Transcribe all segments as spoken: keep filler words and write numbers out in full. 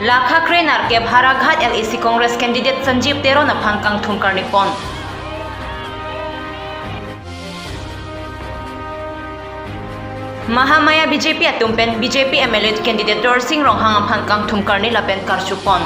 Lakha kre nerkep Howraghat L A C Congress candidate Sanjib Teron aphan kangthum karni pon. Mahamaya B J P atum pen B J P M L A candidate Dorsing Ronghang aphan kangthum karni lapen karchupon.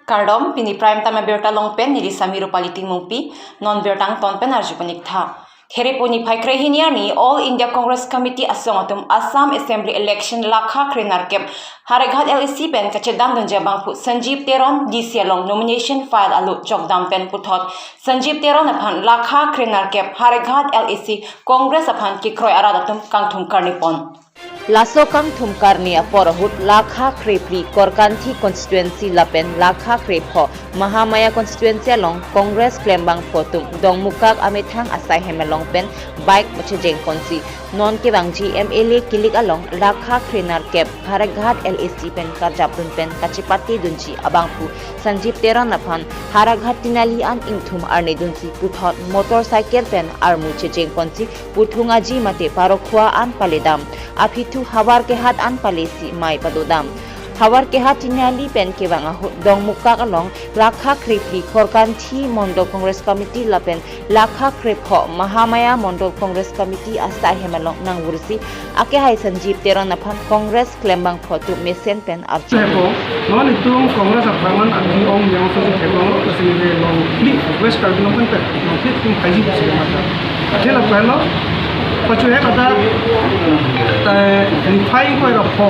Kardom, pini Prime Time abirta along pen neli Sami Rupali Timungpi, non birta angton pen arju panik tha. Therepo niphai kre hini arni All India Congress Committee asong atum Assam Assembly Election lakha kre nerkep Howraghat L A C pen kachedandunji abangphu Sanjib Teron D C along nomination file alo chokdam pen puthot Sanjib Teron aphan lakha kre nerkep Howraghat L A C Congress aphan kekroi arat atum kangthum karni pon. Laso kangthum karni apor ahut lakha krephli Korkanthi constituency lapen lakha krepho Mahamaya constituency along Congress klembangphu atum Dongmukak amethang asai hem along pen bike chejeng ponsi non kevangji M L A kilik along lakha kre nerkep Howraghat L A C pen karjapdun pen kachepatedunji abangphu Sanjib Teron aphan Howraghat Tinali an ingthum arnedunsi puthot motorcycle pen armu chejeng ponsi puthung aji mate parokhua an paledam, aphi thu havar kehat an palesi mei padodam. Havar kehat Tinali pen kevang ahut Dongmukak along lakha krephli Korkanthi Mondol Congress Committee lapen lakha krepho Mahamaya Mondol Congress Committee asai hem along nangvursi akehai Sanjib Teron aphan Congress klembangphu atum mesen pen archo. Thepo, non itum Congress apharman aki ong yang so thepo, kasi ne long li West Karbi Anglong pen pen, non fit tum kaji si mata. Athe lapu helo, pachu he kata, ta niphai ko era pho,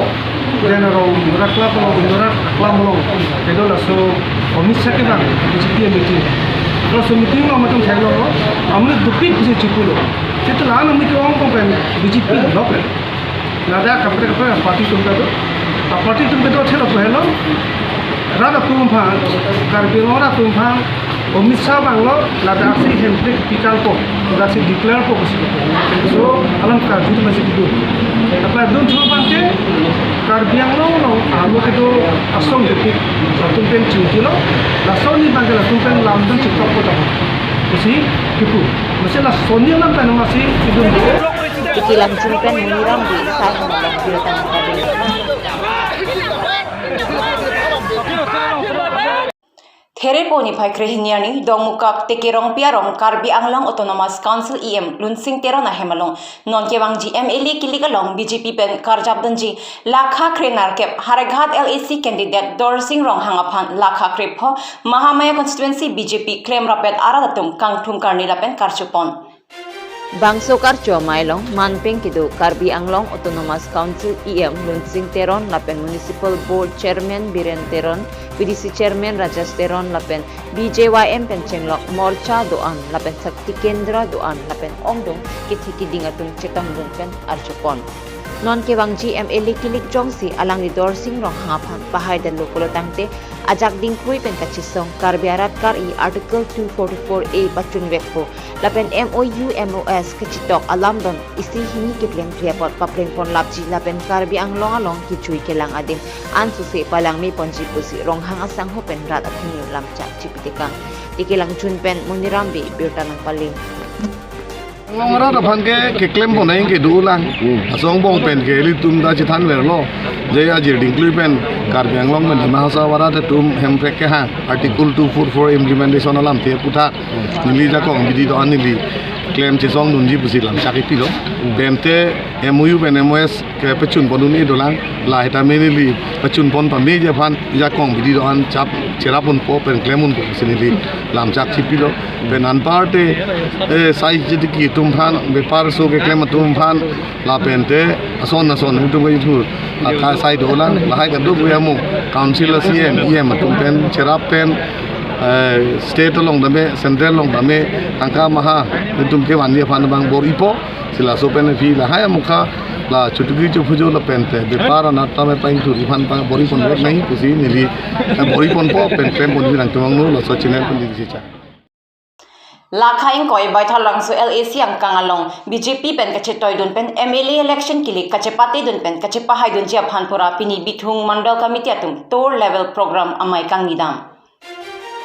jana rong rakla ko rong rak akla molong, kedo laso Amit Shah kevang B J P meeting. Laso meeting lo matum thelo, amne dupit bisi chipulo. Chitla amne ke ong ko pen B J P lo pen. Ladak kaprek kaprek party atum kedo. A party atum kedo thelo pu helo. Rat atum aphan, Karbi Anglong rat atum aphan, Amit Shah vanglo, ladak si Hemprek pikal po, ladak si declare po kusi. So, alam Karbi atum masih kedo. Apa dun thu abang ke, Karbi Anglong along, alo kedo asong ketik, latum pen chingkilo, lason ni abang ke latum pen lamdun chitok po tama. Kusi, kipu. Masih lasoni alam pen masih kedo. Tiki Langchun pen Moniram Bey sai hem along birta nangpado. Therepo niphai kre hini arni Dongmukak Teke Rongpi arong Karbi Anglong Autonomous Council E M Lunsing Teron ahem along non kevangji M L A kilik along B J P pen karjapdunji lakha kre nerkep Howraghat L A C candidate Dorsing Ronghang aphan lakha krepho Mahamaya constituency B J P klemrapet arat atum kangthum karni lapen karchupon. Bangso karcho amei along manpeng kedo Karbi Anglong Autonomous Council E M Lunsing Teron lapen Municipal Board Chairman Biren Teron, V D C Chairman Rajesh Teron lapen B J Y M pen chenglok morcha do-an lapen sakti kendra do-an lapen ongdung kithi kiding atum chetongdun pen archupon. Non kevangji M L A kilik jongsi alangli Dorsing Ronghang aphan pahai danlo pulo tangte ajak dingkrui pen kachesong Karbi arat kar-i Article two forty-four A pachunvekpo lapen M O U M O S kachitok alamdon isi hini kepleng kre apot papleng ponlapji lapen Karbi Anglong along kejui kelang adim ansose palangme ponji pusi Ronghang asangho pen rat athengno lamchak chipitekang. Tiki Langchun pen Moniram Bey birta nangpale. Anglong arat aphan ke keklem pon ahin kedo lang. Asong angbong pen ke ilitum ta chethanverlo. Je ajir dingklui pen Karbi Anglong pen Dima Hasao arat atum Hemprek kehang Article two forty-four implementation alamthe aputhak neli jakong bidi do-an neli klem chesongdunji pusi lamchak ipilo. Tangte M O U pen M O S kepachun pondun-e dolang, lahai tame neli pachun pon pameji aphan jakong bidi do-an chap cherap unpo pen klem unpo pusi neli lamchak chipilo. Pen anparte, eh, sai jitiki atum aphan, bepar so keklem atum aphan, lapente ason ason atum kejuthu aka sai dolang, lahai kaduk ya mo council a C M, E M atum pen cherap pen, eh, state along tame, central along tame, tangka maha atum kevanji aphan abang bor-ipo. Si laso pen aphi lahai amokha la chutuki chuphujo lapente bepar anat tame paingthur aphan pang bor-iponvek nangji pusi neli, eh, bor-iponpo pen klem ponji nangtuang no laso channel pen neli si cha. Lakha ingkoi Baithalangso L A C angkang along B J P pen kachetoidun pen M L A election kilik kachepatedun pen kachepahaidunji aphan pura pini Bithung Mandal Committee atum tour level program amei kangnidam.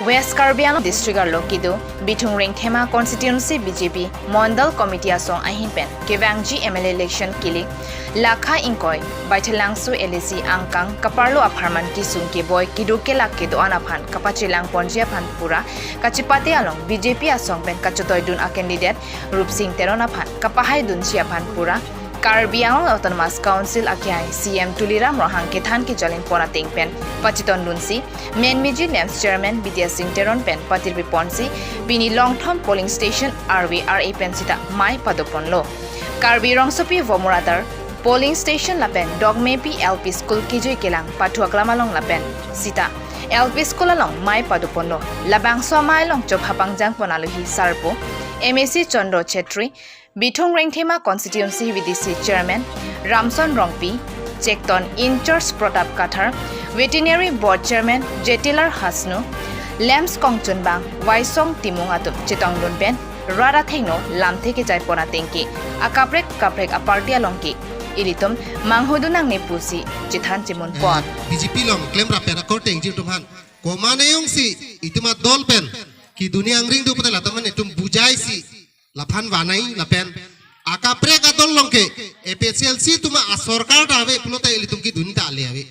West Karbi Anglong District arlo kedo Bithung Rengthema Constituency B J P Mondal Committee asong ahin pen kevangji M L A election kilik lakha ingkoi Baithalangso L A C angkang kaparlo apharman kesung keboi kedo kelak kedo-an aphan kapachelang ponji aphan pura kachepate along B J P asong pen kachetoidun a candidate Rupsing Teron aphan kapahaidunji aphan pura Karbi Anglong Autonomous Council akehai C M Tuliram Ronghang kethan kejolin pon ateng pen pachetondunsi Menmiji LAMPS Chairman Bidya Sing Teron pen patirpi ponsi pini Longthom polling station R V R A pen sita mei padoponlo. Karbi rongsopi Vomoratar polling station lapen Dogmepi L P school kejui kelang pathu aklam along lapen sita L P school along mei padoponlo. Labangso amei along chopha pangjang pon alohi sarpo M A C Chandra Chetri, Bithung Rengthema Constituency V D C Chairman Ramson Rongpi, Chekton in-charge Pratap Kathar, Veterinary Board Chairman Jetilar Hasnu, LAMPS kongchunbang Waisong Timung atum chetongdun pen rat athengno lamthe kechai pon ateng ke akaprek kaprek aparty along ke ilitum manghudun nangne pusi chethan chemun pon. B J P along klemrap pen akorte ingjir atum aphan komat jongsi itum adol pen kedun angring do puta latum aphan itum bujaisi laphan vanai lapen akaprek adol along ke A P H L C atum asorkar ta ave pulote ilitum kedun ta ale ave.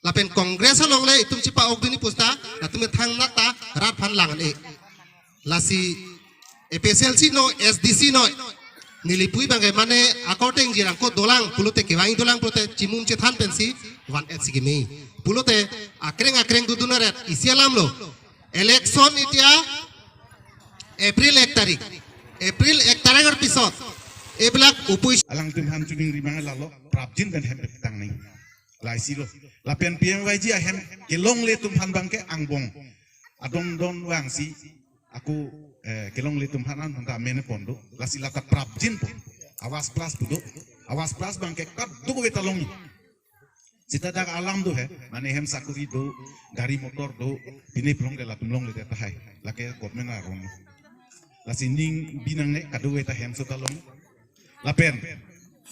Lapen Congress along le itum chepa-okdunji pusta latum thangnak ta rat aphan lang-an-e. Lasi A P H L C noi, S D C noi, neli pui abangke mane akorte ingjir angko dolang pulote kevang dolang pulote chimum chethan pensi van-etsi keme. Pulote akreng akreng dodun aret isi alamlo. Election etiya April এক তাৰিখ, April এক তাৰিখৰ পিছত এইবিলাক opposition alangtum aphan chuning rimang lalo prapjin pen hem petang nang. Laisilo. Lapen P M Y G ahem kelongle atum aphan abangke angbong adon don vangsi ako, eh, kelongle atum aphan an hanta mene pon do. Lasi lata prapjin pon. Awas Plus pu do. Awas Plus abangke kadokave ta long. Sita dak alam do he, mane hem sakuri do, gari motor do, pine plong ke latum longle tahai, lake government aron. Lasi ning binangne kadokave ta hem sota long. Lapen,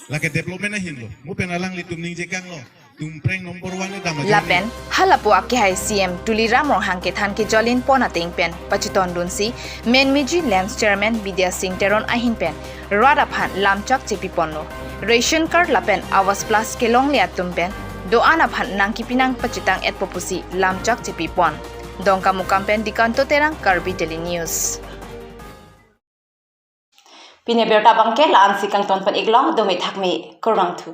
lake development ahin lo, mo pen alanglitum ningje kanglo, tum prank number one le dam ajo. Lapen halapu akehai C M Tuliram Ronghang kethan kejolin pon ateng pen pachetondunsi Menmiji LAMPS Chairman Bidya Sing Teron ahin pen rat aphan lamchak chepi ponlo. Ration card lapen Awas Plus kelongle atum pen do-an aphan nangkipi nangpachetang-etpo pusi lamchak chepi pon. Dongkamukam pen Dikanto Terang, Karbi Daily News. Pini abirta abangke la-ansi kangton pen iklong, dome thakme, kurvangthu.